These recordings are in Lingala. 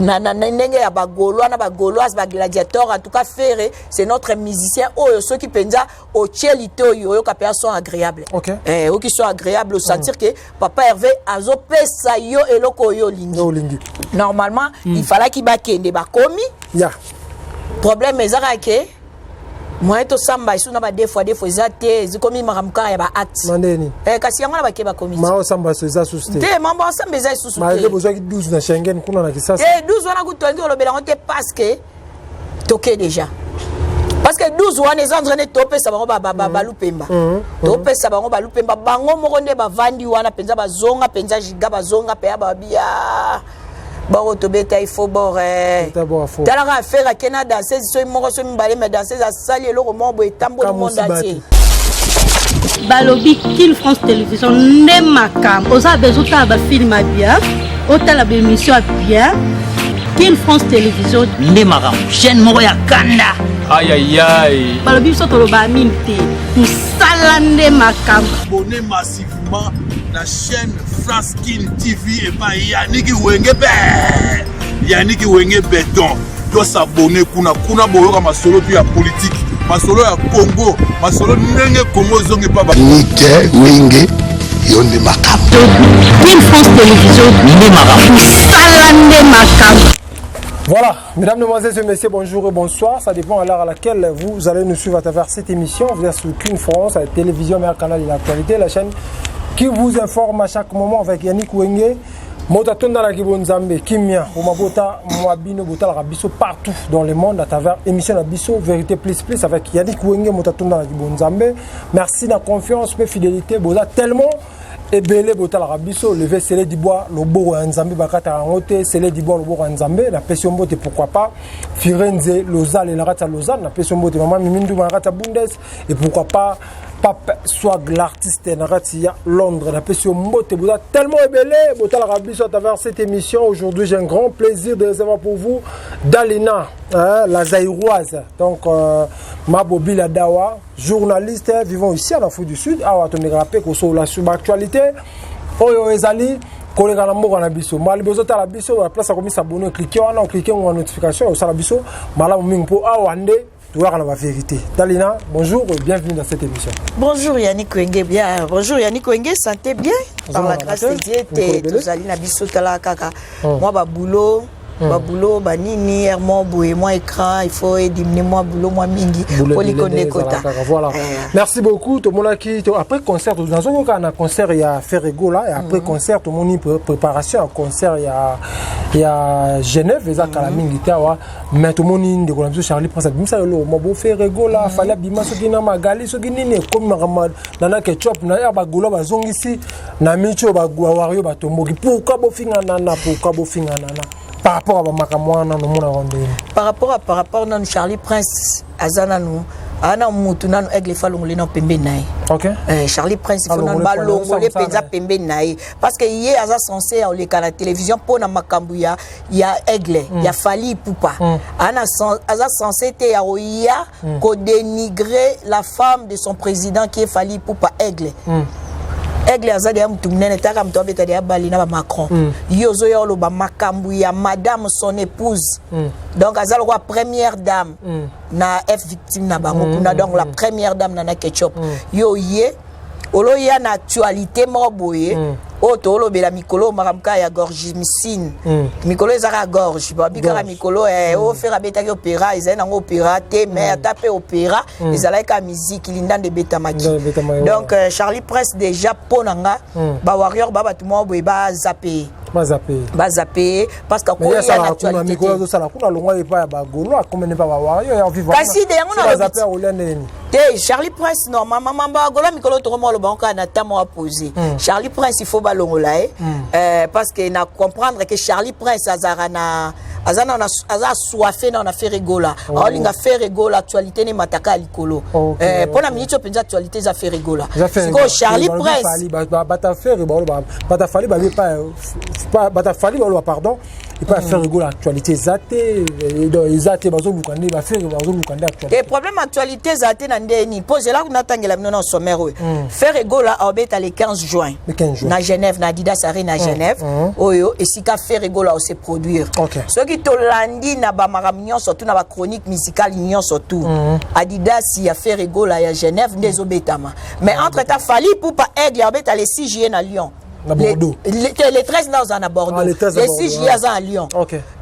Na ndenge ya bagaulois na bagauloise, bagladiator. En tout cas, Ferre, c'est notre musicien oyo soki mpenza otie litoi, oyoka mpenza son agréable. Oyoki son agréable, osentir que papa Hervé azopesa yo eloko oyo olingi. Olingi. Normalement, il fallaki bakende, bakomi. Problème eza kaka ke moyen tosamba esu na ba deux fois deux fois eza te, ezikomi makambo kaka ya baacte. Mandeni? Kasi yango na bake, bakomi. Ma osamba so eza susu te. Te, mambo osamba eza lisusu. Malgré te. Bozwaki 12 na Schengen kuna na Kisasa. Te, 12 wana kutu tolingi kolobela yango te, parce que toke déjà, parce que 12 wana eza nzela nde topesa bango balupemba, topesa bango balupemba. Bango moko nde bavandi wana mpenza, bazonga mpenza giga, bazonga mpenza, babia boko tobeta ifo bor. Tobeta bor afo. Talaka affaire ake na danseuse soki moko, soki mibale, mais danseuse asali eloko moko boye, etamboli monde Kamusi. entier. Balobi Kin France Télévision nde makambo. Oza besoin otala bafilm ya bien, otala baémission ya bien, Kin France Télévision nde makambo, chaîne moko ya kanda. Ayayay. Balobi biso tolobaa mingi te, mosala nde makambo. Abonnez massivement la chaîne France Kin TV epai Yannick Wenge be, Yannick Wenge Béton. Tos'abonner kuna kuna, boyoka masolo mpe ya politike, masolo ya Congo, masolo ndenge Congo ezongi pa ba Nike Wenge, yo nde makambo. Kin France Télévision nde makambo. Mosala nde makambo. Voilà, mesdames, mesdemoiselles et messieurs, bonjour et bonsoir. Ça dépend à l'heure à laquelle vous allez nous suivre à travers cette émission. Vous êtes sur Kin France, la télévision, meilleur canal de l'actualité, la chaîne qui vous informe à chaque moment avec Yannick Wenge. Moto atondalaki bonzambe kimia omabota mwa bino botalaka biso partout dans le monde à travers émission na biso Vérité Plus Plus avec Yannick Wenge, moto atondalaki bonzambe. Merci na confiance mpe fidélité. Boza tellement ebele botalaka biso. Leve sele dibwa, loboko ya Nzambe bakataka yango te. Sele dibwa, loboko ya Nzambe, napesi yo mbote. Pourquoi pas Firenze Lozale na kati ya Lausanne, napesi yo mbote. Mama Mimi Nduma na kati ya Bundes, et pourquoi pas Pape Swag l'artiste na kati ya Londres, napesi yo mbote. Boza tellement ebele botalaka biso à travers cette émission. Aujourd'hui, j'ai un grand plaisir de recevoir pour vous Dalina, hein, la Zaïroise, donc Mabobila Dawa, journaliste vivant ici en Afrique du Sud. Awa tomekaka mpe kosolola sur baactualité oyo ezali koleka na mboka na biso. Mbala liboso otala biso, na place ya komis'abonner, clique wana, oclique ngonga notification, osala biso malamu mingi, mpo awa nde toyaka na bavérité. Dalina, bonjour et bienvenue dans cette émission. Bonjour Yannick Wenge, bien. Bonjour Yannick Wenge, santé bien. Par la grâce de Dieu, te tozali na biso. Tala kaka moi ba boulot, ba boulot ba nini mwa boye, mwa écran, il faut ediminuer mwa boulot mwa mingi po likonde ekota. Voilà. Merci beaucoup. Tomonaki après concert, nazokoka na concert ya Ferre Gola, et après concert tomoni préparation ya concert ya Genève, eza kala mingi te awa. Mais tomoni ndeko na biso Charlie Prince abimisa eloko mo bo Ferre Gola Fally abima soki na Magali, soki nini, ekomi makambo nana Ketchup na ya bagolo bazongisi na miti oyo bawario batomboki. Pourquoi bofinga nana? Pourquoi bofinga nana par rapport à bamakambo wana? Nomonaka ndenge Par rapport nanu, Charlie Prince aza nanu, aza na mutu nanu Aigle fa alongoli nano pembeni na ye. Charlie Prince, faut nanu balongole mpenza pembeni na ye, parce que ye aza censé oleka na télévision mpo na makambo ya Aigle, ya Fally Ipupa. Aza censé te ya koya kodénigrer la femme de son président qui est Fally Ipupa, Aigle. Aigle aza deya mutu monene, taka moto abeta deya bali na bamacron. Ye ozoya oloba makambo ya madame son épouse. Donc aza lokola première dame na F Victime na bango kuna. Donc la première dame Nana Ketchup, yo ye oloya na actualité moko boye oyo toolobela mikolo, makambo kaka ya gorge misine. Mikolo eza kaka gorge, babi kaka mikolo oyo Ferre abetaki opéra, ezali nango opéra te, mais ata mpe opéra ezalaki kaka miziki lindanda ebetamaki. Donc Charlie Prince déjà, mpo na nga, bawarrior ba bato moko boye bazape ye. Bazape. Bazape ye parce que akoya na actualité te. Azosala kuna, longwa epai ya bagolo, akomene mpa bawarrior ya vivre. Kasi de yango na olia ndeni. Te, Charlie Prince, normalement bagolo mikolo tokoma oloba ngo kaka na temps moko aposé. Charlie Prince, il faut balongola ye, parce que na comprendre que Charlie Prince azalaka na aza na aza assoiffé na Ferre Gola. Aolinga Ferre Gola actualité ne mataka ya likolo. Mpo na miniti oyo mpenza actualité eza Ferre Gola. Sikoyo Charlie Prince Bata Ferre baoloba, bata Fally babi, bata Fally baoloba, pardon. Epai ya Ferre Gola, actualité eza te. Donc eza te, bazoluka nde baFerre, bazoluka nde actualité. Te, problème actualité eza te na ndeni mpo zela natangela bino na sommaire oyo. Ferre Gola aobeta le 15 juin. Le 15 juin. Na Genève, na Adidas Arena na Genève oyo esika Ferre Gola ose produire. Soki tolandi na bamakambo nyonso tu, na bachronique musicale nyonso tu, Adidas ya Ferre Gola ya Genève nde ezobetama. Mais entre temps, Fally Ipupa Aigle aobeta le 6 juillet na Lyon. Na Bordeaux. Le 13 na oza na Bordeaux. Ah, le 13 à le Bordeaux, 6 juillet aza na Lyon.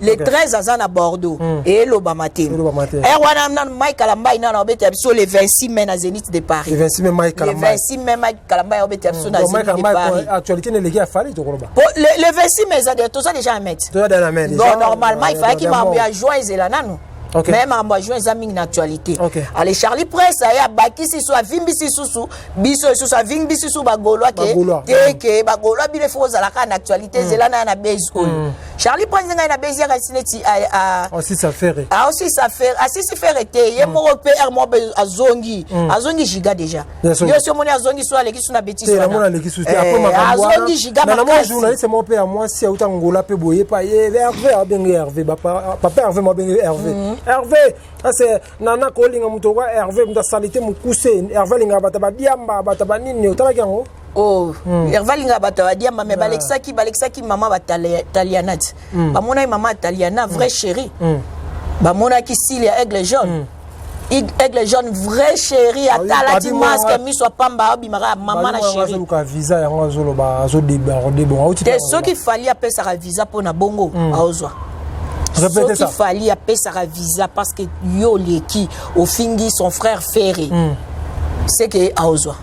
Le 13 aza na Bordeaux. Elobama te. Elobama te. Ere wana nanu Mike Kalambai nanu abeta biso le 26 mai na Zénith de Paris. Le 26 mai, Mike Le Kalambai. 26 mai, Mike Kalambai abeta biso na Donc, Mike Zénith de Kalambai, Paris. actualité neleki ya Fally, tokoloba. Po, le 26 mai eza toza déjà na mete. Toza dans la main déjà. Bon, normalement il fallait makambo ya juin ezela nanu. Mais makambo ya juin eza mingi na actualité. Ale Charlie Prince aye abakisi so, avimbisi susu biso lisusu, avimbisi susu bagaulois ke Bagaulois. te ke bagaulois bino efo ozala kaka na actualité. Ezela na ya na base oyo Charlie Prince ngai na base yaka esi neti Osisa Ferre. Aosisa Ferre, asisi Ferre te. Ye moko mpe r moko mpe azongi giga déjà. Yo si omoni azongi so, aleki so na bétise. Te, namona aleki susu te. Après makambo wana, azongi giga na namona makasi. Journaliste moko mpe ya mwasi auta Ngola mpe boye pa ye Hervé, abenge Hervé, papa Hervé mo abenge Hervé. Hervé ase nana kolinga moto okwa Hervé, moto asali te mokuse. Hervé alingaka bato badiamba, bato banini. Otalaki yango? Oh, Hervé alingaka bato ya badiamba, mais balekisaki mama bataliana ti bamonaki mama Taliana, vrai chéri. Bamonaki sile ya Aigle Jaune, Aigle Jaune, vrai chéri. Atalati masque, miso apamba, abimaka mama na chéri. Azoluka visa yango, azoloba, azodéborde. Bon, auti te. Soki Fally apesaka visa mpo na bongo, aozwa. Répétez Soki ça. Fally apesaka visa parce que yo oleki ofingi son frère Ferre, c'est que aozwa.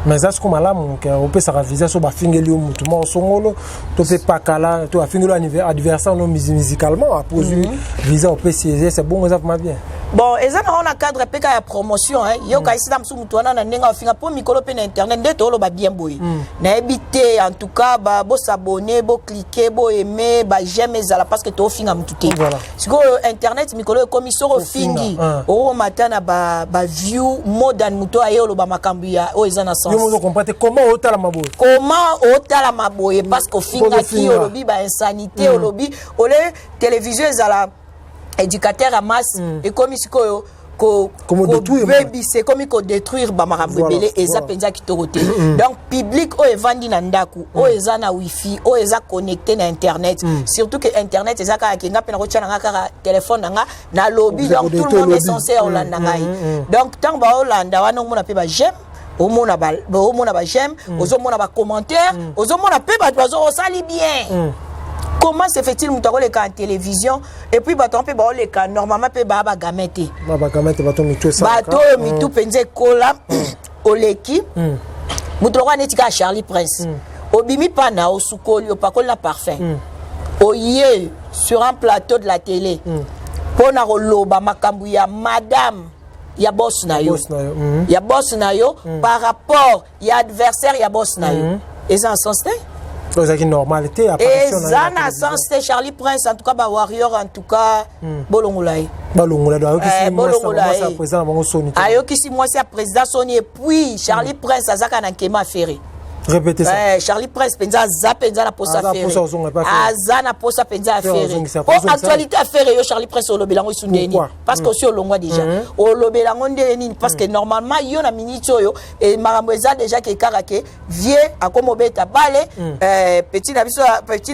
Mais eza siko malamu ke opesaka visa so bafingeli yo motu moko songolo to mpe pakala to afingeli yo adversaire no musicalement, après ozwi visa, opesi, eza bongo, eza vraiment bien. Bon, eza nango na cadre mpe kaka ya promotion, hein. Yo kasi na mosusu motu wana na ndenge afinga mpo mikolo mpe na internet nde tooloba bien boye. Nayebi te, en tout cas bosabonner, bocliquer, boaimer, baj'aime ezala parce que toofinga motu te. Sikoyo internet mikolo ekomi soki ofingi, okomata na baview more than moto aye oloba makambo ya oyo eza na sens. Yo mozo comprendre te comment otalama boye. Comment otalama boye parce que ofingaki, olobi bainsanité, olobi ole télévision ezala éducateur ya masse, ekomi sikoyo kobebisa, ekomi kodétruire bamakambo ebele. Eza mpenza kitoko te. Donc public oyo evandi na ndako, oyo eza na wifi, oyo eza connecté na internet, surtout que internet eza kaka ke nga mpe nakotia na nga kaka telefone na nga, nalobi, donc tout le monde est censé olanda ngai. Donc ntango baolanda wana, omona mpe baj'aime, omona baj'aime, ozomona bacommentaire, ozomona mpe bato bazo osali bien. Comment se fait-il moto akoleka en télévision et puis bato mpe baoleka normalement mpe baa bagamin te? Bato oyo mitu mpenza ekola. Oleki moto lokola neti kaka Charlie Prince, obimi pana, osukoli, opakoli na parfum, oye sur un plateau de la télé mpo na koloba makambo ya madame ya boss na yo, ya boss na yo, par rapport ya adversaire ya boss na yo, eza na sens te. Ezalaki normal te. Eza na sens te. Charlie Prince, en tout cas bawarrior, en tout cas bolongola ye. Balongola. Ayokisi président na bango soni. Ayokisi mwasi ya président soni. Et puis Charlie Prince azaka na nkema affaire. Répétez ça. Eh, Charlie Prince mpenza aza mpenza na posa Ferre, aza na posa mpenza ya Ferre po actualité affaire yo Charlie Prince olobela yango esu ndenge nini? Parce que osi olongwa déjà, olobela yango ndenge nini? Parce que normalement yo na minute oyo makambo eza déjà ke kaka ke vie akoma obeta bale. Petit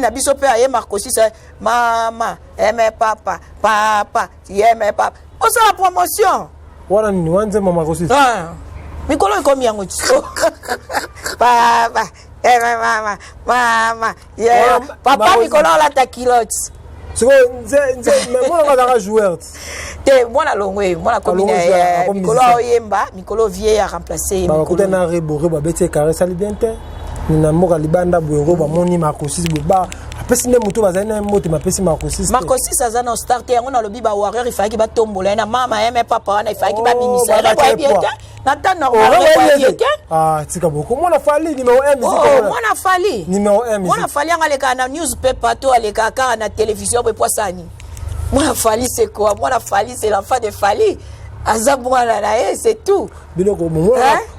na biso mpe aye Marcosis, mama eme papa papa yeme papa, osala promotion. Wana nini? Wana nzembo Marcosis? Mikolo ekomi yango ti papa eme mama mama yeah. Papa mikolo olata culotte. Sikoyo mwana azalaka joueur. Te, mwana longwe, mwana komi na mikolo aoyemba, mikolo vie ya remplace. Bakuta na Rebo. Rebo abeti ekare, esali bien te na mboka libanda boye. Ngo bamoni Marcosis boye, ba apesi nde moto bazali na ye mbote, bapesi Marcosis. Marcosis aza na star te. Yango nalobi bawarrior ifalaki batombola ye na mama ye me papa wana, ifalaki babimisa ye. Boyebi ye te na temps normal, boyebi ye te. Ah, tika boko, mwana Fally numéro 1. Mwana Fally. Numéro 1. Mwana Fally yango alekaka na newspaper to alekaka kaka na télévision boye? Poasani mwana Fally, c'est quoi? Mwana Fally, c'est l'enfant de Fally. Aza mwana na ye, c'est tout. Biloko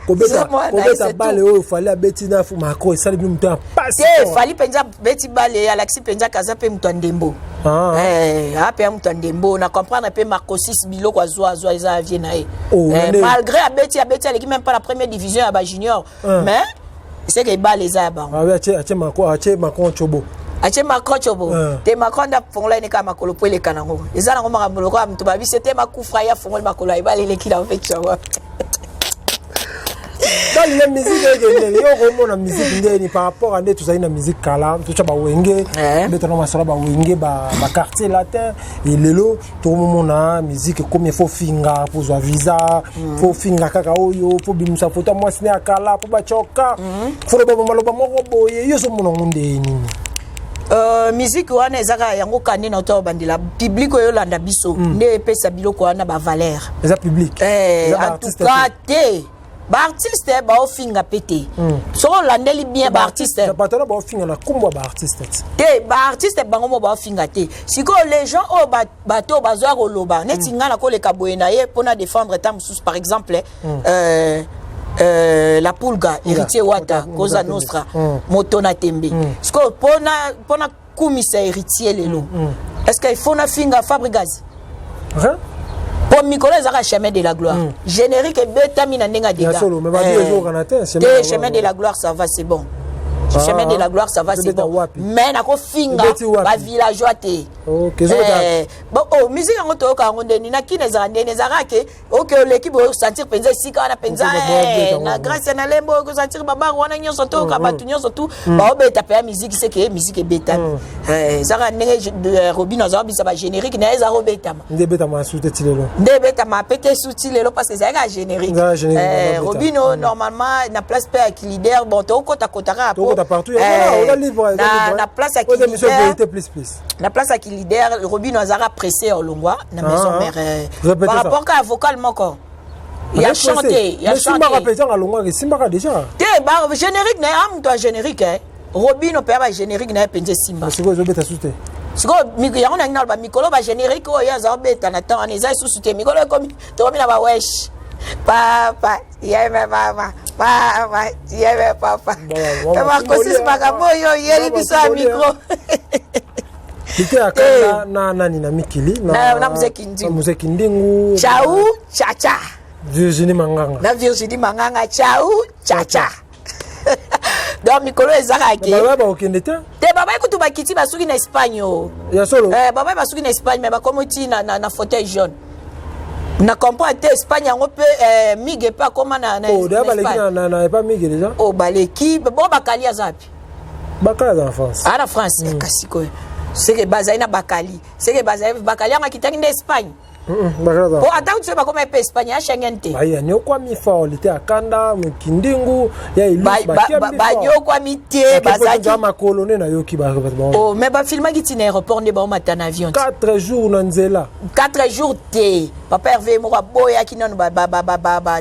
kobeta bale oyo Fally abeti na Macron esali bino moto ya pasi. Te, Fally mpenza abeti bale, alakisi mpenza kaza mpe moto ya ndembo. Ape ya moto ya ndembo na comprendre mpe Marcosis biloko azwa azwa eza avie na ye. Malgré abeti abeti, aleki même pas la première division ya bajunior, mais c'est que ebale eza ya bango. Atie Macron, atie Macron tsobo. Atie Macron tsobo te. Macron nde afongola ye kaka makolo po eleka nango. Eza nango makambo lokola moto babisi te makufa, ye afongoli makolo ya ebale, eleki na mpe tsobo. Talile musique ekendele, yo komona musique ndeni par rapport a nde tozali na musique kala, totya bawenge, betana masolo bawenge, baquartier latin. Elelo tokomomona musique ekomi faut finga pozwa visa, faut finga kaka oyo, faut bimisa foto ya mwasi ne ya kala mpo batyoka, faut loba maloba moko boye. Yo ozomona ngo nde nini? Musique wana eza kaka yango kande na ota obandela public oyo olanda biso nde epesa biloko wana bavaleur. Eza public? En tout cas te, baartiste baofinga mpe te. Soki olandeli bien baartiste Bato wana baofinga na nkombo ya baartiste. Te, baartiste bango mo baofinga te. Sikoyo les gens oyo bato oyo bazwa koloba neti ngai nakoleka boye na ye mpona défendre ta mosusu, par exemple la Pulga, Héritier Wata, Cosa Nostra, moto na tembe. Sikoyo mpona kumisa Héritier lelo, est ce que il faut nafinga Fabrigas? Po mikolo ezaka Chemin de la gloire, générique ebetami na ndenge ya dégâts te. Chemin de la gloire, ça va, c'est bon. Chemin de la gloire, ça va, c'est bon, mais nakofinga bavillageois te. Bon, oh, musique yango toyoka yango ndeni na kini ezala ndeni ezalaka ke oke oleki boye, osentir mpenza esika wana mpenza na grâce na lembo, okosentir babango wana nyonso, toyoka bato nyonso tu baobeta mpe ya musique seke musique ebetami. Ezaka ndenge Robino azala bisa bagénérique na ye eza kobetama. Nde ebetama su te ti lelo. Nde ebetama pe te su ti lelo parce que ezalaki ya générique. Robino normalement na place mpe ya leader, bon, tokokotakota kaka. Na place ya leader, na place ya leader, Robino azalaka pressé ya olongwa na Maison Mère par rapport ka vocal moko ya chanté ya chanté. Alongwaka, esimbaka déjà. Te, ba générique na ye, a moto ya générique Robino mpe ya bagénérique na ye mpenza esimba. Sikoyo ezobeta su te. Sikoyo yango nangi naloba, mikolo bagénérique oyo aza obeta na temps wana eza lisusu te. Mikolo ekomi, tokomi na bawesh papa yeme mama, papa yeme papa, bakosis makambo oyo oyeli biso ya micro. Lite ya kanda na nani na mikili? Na Muzeki Ndingu. Muzeki Ndingu. Chau chacha. Virginie Manganga. Na Virginie Manganga, chau chacha. Donc mikolo ezaka ke Baba bakokende te. Te, babai kutu bakiti, basuki na Espagne o. Ya solo? Eh, babai basuki na Espagne, mais bakomi ti na fauteuil jaune. Na comprendre te Espagne yango mpe Mige mpe akóma na Oh, deya baleki na epa Mige déjà. Oh, baleki bo Bakali aza wapi? Bakali aza na France. Aa, na France. Kasi koyo seke bazali na Bakali, seke bazali Bakali yango akitaki nde Espagne. Po ata kuti soki bakóma epe Espagne ya Schengen te. Banyokwami fort te, akanda Kindingu ya. Banyokwami te, bazalaki makolo nde nayoki. Oh, mais bafilmaki ntina aéroport nde baomata na avion. 4 jours na nzela. 4 jours te, papa Herve moko aboyaki nanu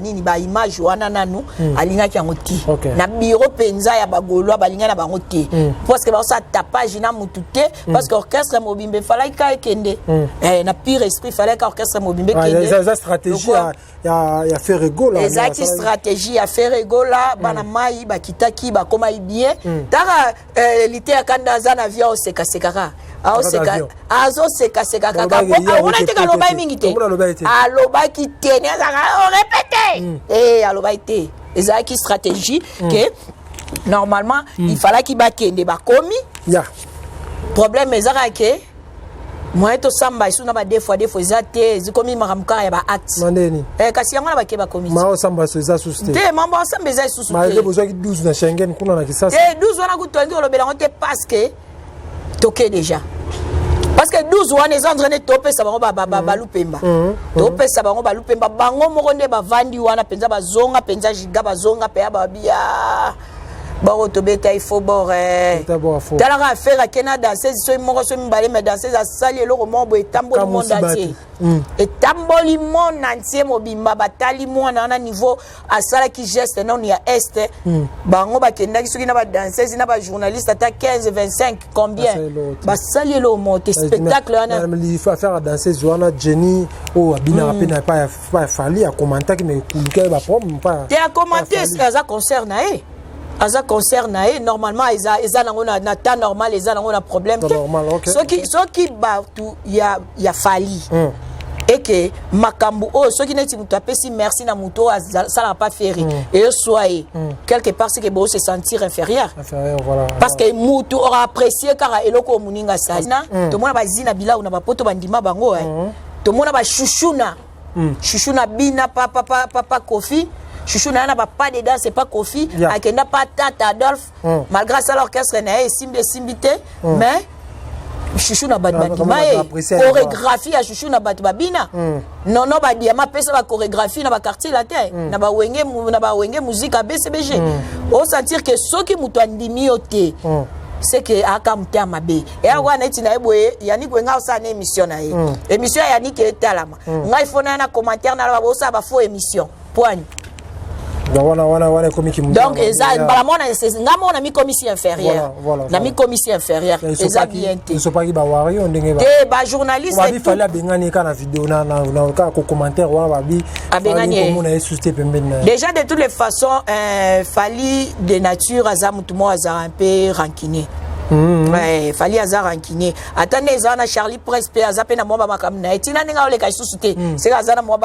nini baimage wana nanu, alingaki yango te. Na bureau mpenza ya bagaulois balingaki na bango te, parce que baosala tapage na mutu te, parce que orchestre mobimba efalaki ka ekende na pire esprit, falaki ka orchestre mobimba ekende. Eza stratégie ya Ferre Gola. Ezalaki stratégie ya Ferre Gola. Bana mai bakitaki, bakomaki bien. Taka lite ya kanda aza na avion, osekasekaka, azosekaseka kaka, amona te alobaki mingi te, alobaki te, ne azalaka orépété, alobaki te. Ezalaki stratégie ke normalement il fallaki bakende, bakomi. Problème ezaka ke moyen tosamba esu na ba deux fois deux fois eza te, ezikomi makambo kaka ya baacte. Mandeni? Kasi yango na bake bakomi. Ma osamba so eza susu te. Te, mambo osamba eza lisusu te. Bozwaki 12 na Schengen kuna na Kisasa. Te, 12 wana kutu olobela yango te, parce que toke déjà, parce que 12 wana eza ndrene topesa bango balupemba, topesa bango balupemba bango moko nde bavandi wana mpenza, bazonga mpenza giga, bazonga mpe ya babia. Bor oyo tobeta, il faut bor. Talaka affaire ake na danseuse, soki moko, soki mibale, mais danseuse asali eloko moko boye, etamboli monde entier, etamboli monde entier mobimba. Batali mwana wana, niveau asalaki geste nanu ya este. Bango bakendaki soki na badanseuse na bajournaliste, ata 15, 25, combien, basali eloko moko te, spectacle wana. Affaire ya danseuse wana, Jenny oyo abinaka mpe na epai ya Fally, akomantaki, mais ekuluki ye baproblème. Te, akomante, aza concert na ye, aza concert na ye normalement, eza nango na temps normal, eza nango na problème te. Soki bato ya Fally eke makambo oyo, soki neti moto apesi merci na moto oyo asalaka pa Ferre, eyoswa ye quelque part, c'est que bo se sentir inférieur. Voilà. Parce que moto aura apprécié kaka eloko oyo moninga asali. Na tomona bazina bilau na bapoto, bandima bango. Tomona bashushuna, shushuna bina papa papa Kofi, Chouchou na ye na bapas de danse pa Kofi. Akenda pa tata Adolphe, malgré asala orchestre na ye, esimbi, esimbi te, mais Chouchou na bato bandima ye, chorégraphie ya Chouchou na bato babina. Nono badiama apesa bachorégraphie na baquartier la te, na bawenge, na bawenge musique ya BCBG. Osentir ke soki moto andimi yo te, c'est que aka motema mabe eya wana. Neti na ye boye, Yannick Wenga osala na émission na ye, émission ya Yannick etalama, ngai fo na ye na commentaire naloba bosala bafaux émission poigne. Wana ekomi. Donc eza mbala mona nga moko na mikomisi inférieur, na mikomisi inférieur, eza bien te. Esopaki bawario ndenge te, bajournaliste. Babi Fally abengani kaka na video na kaka ko commentaire wana, babi abengani komona ye susu te pembeni na. Déjà, de toutes les façons, Fally de nature aza mutu moko azala un peu rancunier. Ouais, Fally aza rancunier. Ata nde eza wana, Charlie Prince mpe aza mpe na mwa bamakambo na ye, ntina ndenge aoleka lisusu te, seka aza na mwa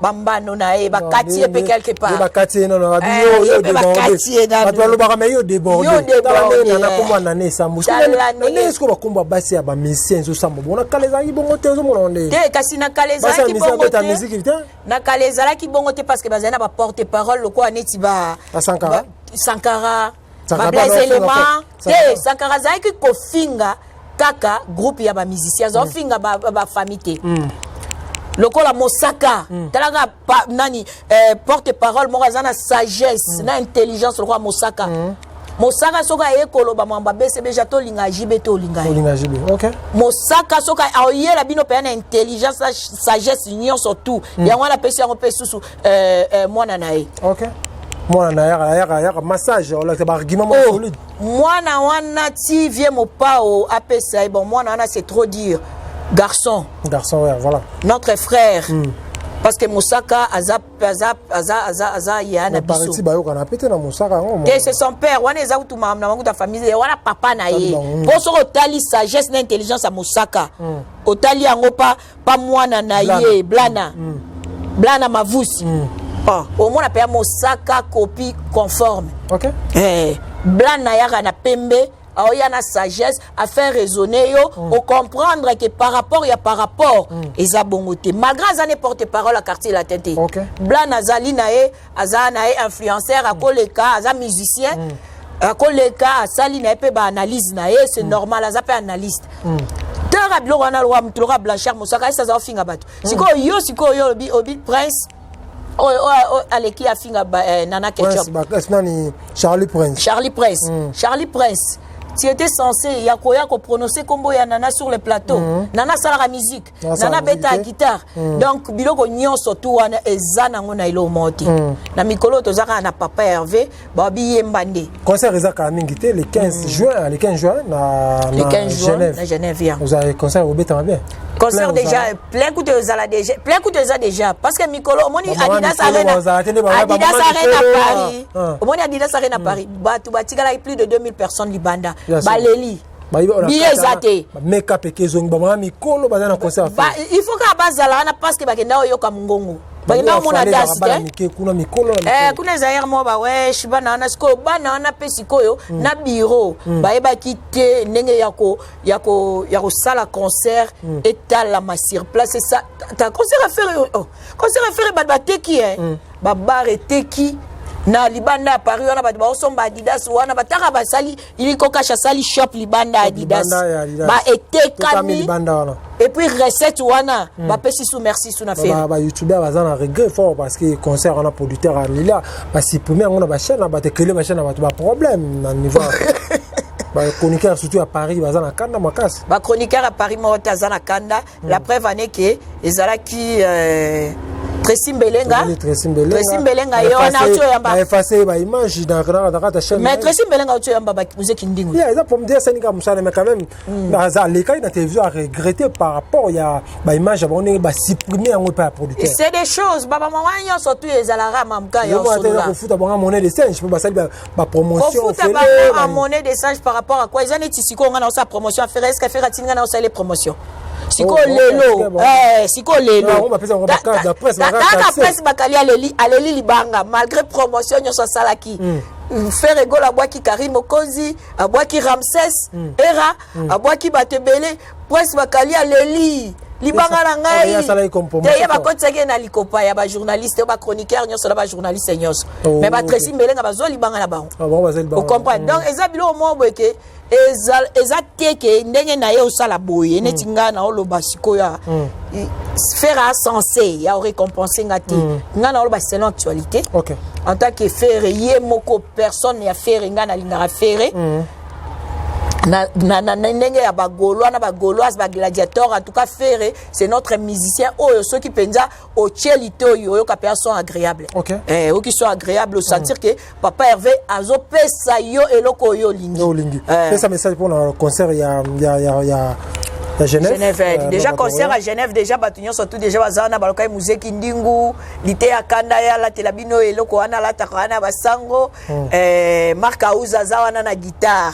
bambano na ye, bakati ye mpe quelque part. Bakati ye nano, bato balobaka me yo déborde. Tala kombo nane esambo nde esiko bakombo ya basi ya bamusicien ezosamba bongo. Na kala ezalaki bongo te, ozomona nde. Te, kasi na kala ezalaki bongo te, na kala ezalaki bongo te, parce que bazali na baporte parole lokola neti ba Sankara. Sankara, bablaise élément te. Sankara azalaki kofinga kaka groupe ya bamusicien, azofinga bafamille te lokola Mosaka. Talaka nani, porte parole moko aza na sagesse, na intelligence lokola Mosaka. Mosaka soki aye koloba mambo abcbg, tolinga JB te, olinga ye. Mosaka soki aoyela bino mpenza na intelligence na sagesse nyonso tout, yango wana apesi yango mpe susu mwana na ye. Mwana na yaka massage, olakisa baargument moko solide. Mwana wana ti vie Mopao apesa ye. Bon, mwana wana, c'est trop dire, garçon. Garçon, ouais, voilà. Notre frère, parce que Mosaka aza aza aza aza aza ya na biso. Bayokana pe te na Mosaka yango. Te, c'est son père wana, eza kutu makambo na bango ta famille wana, papa na ye. Mpo soki otali sagesse na intelligence ya Mosaka, otali yango pa mwana na ye Blana, Blana Mavusi. Oh, omona mpe ya Mosaka copie conforme. Eh, Blana yaka na pembe, aoya na sagesse afaire raisonner yo, ocomprendre que par rapport ya par rapport eza bongo te, malgré aza ne porte parole ya Quartier Latin te. Blana azali na ye, aza na ye influenceur, akoleka, aza musicien, akoleka, asali na ye mpe baanalyse na ye, c'est normal, aza mpe analyste. Tara biloko wana lokola motu lokola Blanchard Mosaka esi aza ofinga bato. Sikoyo yo, sikoyo yo olobi obi Prince oyo aleki afinga Nana Ketchup. Nani, Charlie Prince? Charlie Prince. Charlie Prince, tu étais censé ya koya koprononcer kombo ya Nana sur le plateau. Nana asalaka musique, Nana abeta guitare. Donc biloko nyonso tu wana eza nango na eloko moko te. Na mikolo toza kaka na papa Hervé, babi yemba nde. Concert eza kala mingi te, le 15 juin, le 15 juin na, le 15 juin. Genève. Na Genève ya. Ozala concert obetama bien. Concert déjà plein, kutu ezala déjà plein, kutu eza déjà, parce que mikolo omoni Adidas Arena, Adidas Arena Paris, omoni Adidas Arena Paris, bato batikalaki plus de 2000 personnes libanda, baleli billet eza te. Makeup eke ezongi, bamama mikolo baza na concert. Il faut kaka bazala wana, parce que bakenda oyoka mongongo, bakenda omona danse te. Kuna mikolo. Kuna eza yere moko bawesh bana wana. Sikoyo bana wana mpe sikoyo na bureau bayebaki te ndenge ya kosala concert etalama sur place. Esa ta concert affaire, oh, concert affaire, bato bateki, babar eteki. Na libanda ya Paris wana, bato baosomba Adidas wana, bataka basali iliko kasha, asali shop libanda ya Adidas, baetekami. Et puis recette wana bapesi su merci su na Ferre. Bayoutubeur baza na regret fort parce que concert wana, producteur alila basupprime yango na bachaîne na bato, ekele bachaîne na bato, baproblème na niveau bachroniqueur surtout ya Paris baza na kanda makasi. Bachroniqueur ya Paris moko te aza na kanda. La preuve ane ke ezalaki Tracy Mbelenga. Tracy Mbelenga ye wana auti oyamba. Effacer baimage na kati ya chaîne. Mais Tracy Mbelenga auti oyamba Muzeki Ndingu. Yeah, eza pour me dire saninga mosala, mais quand même aza alekaki na télévision aregretté par rapport ya baimage ya bango, ndenge basupprime yango epai ya producteur. C'est des choses babamama nyonso tu ezalaka mamuka ya osolola. Kofuta bango monnaie de singe mpo basali bapromotion. Kofuta bango en monnaie de singe par rapport à quoi? Eza neti sikoyo nga na osala promotion affaire, est ce que affaire atindi nga na osala promotion? Sikoyo lelo, sikoyo lelo kaka Prince Bakali aleli, aleli libanga malgré promotion nyonso asalaki. Ferre Gola abwaki Karine Mokonzi, abwaki Ramses Era, abwaki bato ebele. Prince Bakali aleli libanga na ngai te, ye bakotisaki ye na likopa ya bajournaliste oyo, bachroniqueur nyonso na bajournaliste nyonso. Mais baTracy Mbelenga bazwa libanga na bango, ocomprendre? Donc eza biloko moko boye ke eza te ke ndenge na ye osala boye neti ngai na oloba sikoyo Ferre censé ya orécompense nga te. Ngai na oloba selon actualité en tant que Ferre ye moko, personne ya Ferre. Ngai nalingaka Ferre na ndenge ya bagaulois na bagauloise, bagladiateur. En tout cas Ferre, c'est notre musicien oyo soki mpenza otie litoyi, oyoka mpenza son agréable. Oyoki son agréable, osentir ke papa Hervé azopesa yo eloko oyo olingi. Olingi. Pesa message mpona concert ya Genève. Genève, déjà concert à Genève, déjà bato nyonso tout déjà baza wana, balokaki Muzeki Ndingu lite ya kanda ye alatela bino eloko wana alataka wana basango. Mark Aus aza wana na guitare.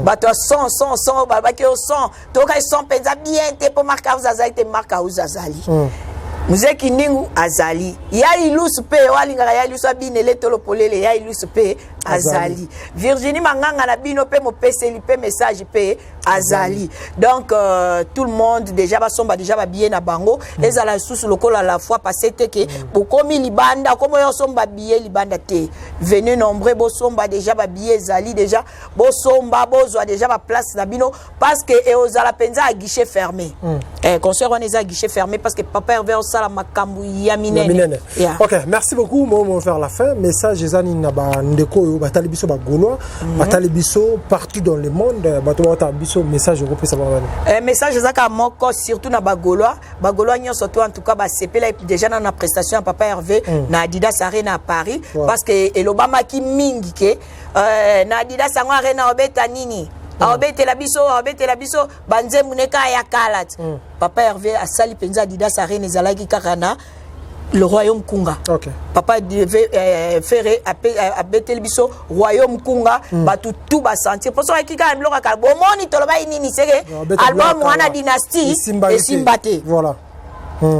Bato ya son son son balobaki yo son, tokaki son mpenza bien te mpo Mark Aus azali te. Mark Aus azali, Muzeki Ndingu azali, ya Ilusu mpe oyo alingaka ya Ilusu abinele tolo polele, ya Ilusu mpe azali, Virginie Manganga na bino mpe mopeseli mpe message mpe azali. Donc tout le monde déjà basomba déjà babillet na bango. Ezala lisusu lokola la fois passé te ke bokomi libanda, komo yo osomba billet libanda te. Venez nombreux, bosomba déjà babillet, ezali déjà, bosomba, bozwa déjà baplace na bino parce que eozala mpenza ya guichet fermé. Concert wana eza guichet fermé parce que papa Hervé osala makambo ya minene. Minene. Ok, merci beaucoup. Mo mo vers la fin, message eza nini na bandeko oyo batali biso, bagaulois batali biso partout dans le monde, bato baotala biso? Message okopesa bango nani? Message eza kaka moko, surtout na bagaulois, bagaulois nyonso to. En tout cas basepela déjà na prestation ya papa Hervé na Adidas Arena à Paris, parce que elobamaki mingi ke na Adidas yango Arena obeta nini, aobetela biso, aobetela biso banzembu ne kaka ya kala ti. Papa Hervé asali mpenza Adidas Arena ezalaki kaka na le Royaume Kunga. Papa Ferre abeteli biso Royaume Kunga, bato tu basentir mpo soki kaka biloko ya kala, bomoni tolobaki nini, seke album wana Dynastie esimba te.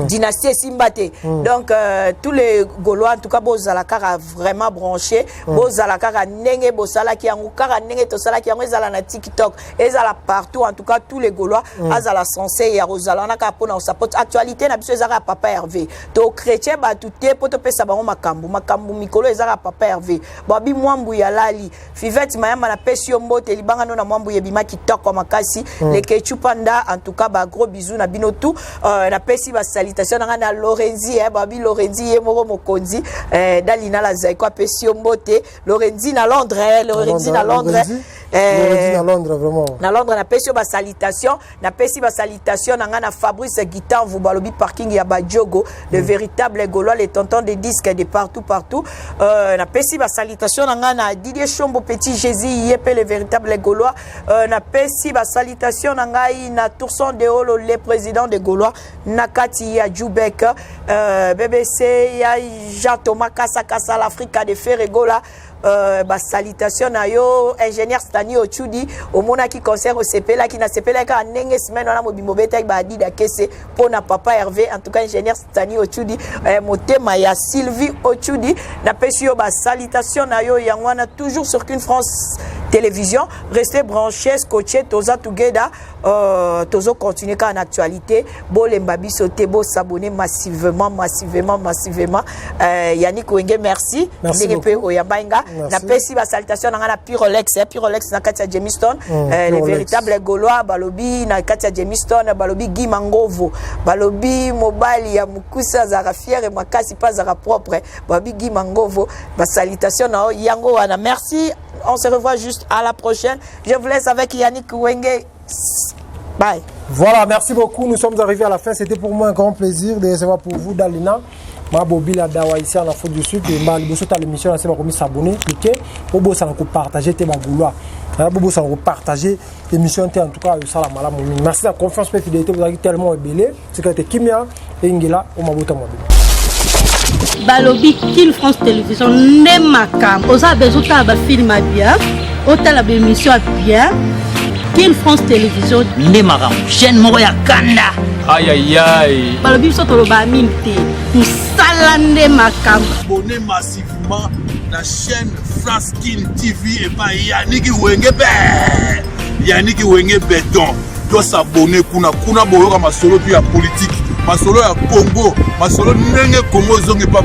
Dynastie esimba te. Donc tous les Gaulois, en tout cas bozala kaka vraiment branché, bozala kaka ndenge bosalaki yango, kaka ndenge tosalaki yango, ezala na TikTok, ezala partout. En tout cas tous les Gaulois azala censé ya kozala wana kaka mpona kosupporter actualité na biso. Eza kaka papa Hervé, tochrétien bato te mpo topesa bango makambo makambo mikolo, eza kaka papa Hervé. Babi Mwambu ya lali Fivete Mayamba, napesi yo mbote, libanga no na Mwambu ebima kitoko makasi. Lekechu Panda, en tout cas ba gros bisous na bino tout. Napesi basalutation na ngai na Lorenzi, babi Lorenzi ye moko mokonzi, Dalina la Zaiko apesi yo mbote, Lorenzi na Londres, Lorenzi na Londres. Na Londres vraiment. Na Londres, napesi yo basalutation. Napesi basalutation na ngai na Fabrice Guitanvu, balobi parking ya Badiogo, le véritable Gaulois, le tonton de disque de partout partout. Napesi basalutation na ngai na Didier Chombo, petit Jésus, ye mpe le véritable Gaulois. Napesi basalutation na ngai na Tourson Deolo, le président de Gaulois na kati ya Jubek, BBC ya Jean Thomas Kasa Kasa, l'Afrique de Ferre Gola. Basalutation na yo ingénieur Stani Ochudi, omonaki concert, osepelaki, nasepelaki kaka ndenge semaine wana mobimba obetaki baadida kese mpo na papa Hervé. En tout cas ingénieur Stani Ochudi, motema ya Sylvie Ochudi, napesi yo basalutation na yo. Yango wana, toujours sur Kin France. Télévision. Restez branchés, scotchés, toza together. Tozo continuer kaka na actualité. Bolemba biso te, bo s'abonner massivement, massivement, massivement. Yannick Wenge, merci. Merci Ndenge pe beaucoup. oyamba nga. Merci. Napesi ba salutation na nga na Pyrolex, eh, Pyrolex na kati ya Jamestown. Les Pyrolex. véritables Gaulois balobi na kati ya Jamestown, balobi Guy Mangovo, balobi mobali ya mukusa azalaka fier makasi pa azalaka propre, balobi Guy Mangovo, ba salutation na yo yango wana. Merci, on se revoit juste à la prochaine. Je vous laisse avec Yannick Wenge. Bye. Voilà, merci beaucoup. Nous sommes arrivés à la fin. C'était pour moi un grand plaisir de recevoir pour vous Dalina Mabobila Dawa ici en Afrique du Sud. Et liboso ta l'émission, c'est comme s'abonner, cliquer, pour ça partager tes bagoulois. Pour ça partager l'émission en tout cas ça la malamu. Merci de la confiance et fidélité, vous avez tellement ebele. C'est que Kimia et Ingela au Mabota Mabila. Balobi Kin France Télévision nde makambo. Oza besoin otala bafilm ya bien, otala baémission ya bien, Kin France Télévision nde makambo, chaîne moko ya kanda. Ayayay. Balobi biso toloba mingi te, mosala nde makambo. Abonnez massivement la chaîne France Kin TV epai Yannick Wenge be Yannick Wenge Béton. Tos'abonner kuna, kuna boyoka masolo tu ya politique, masolo ya Congo, masolo ndenge Congo ezongi pa.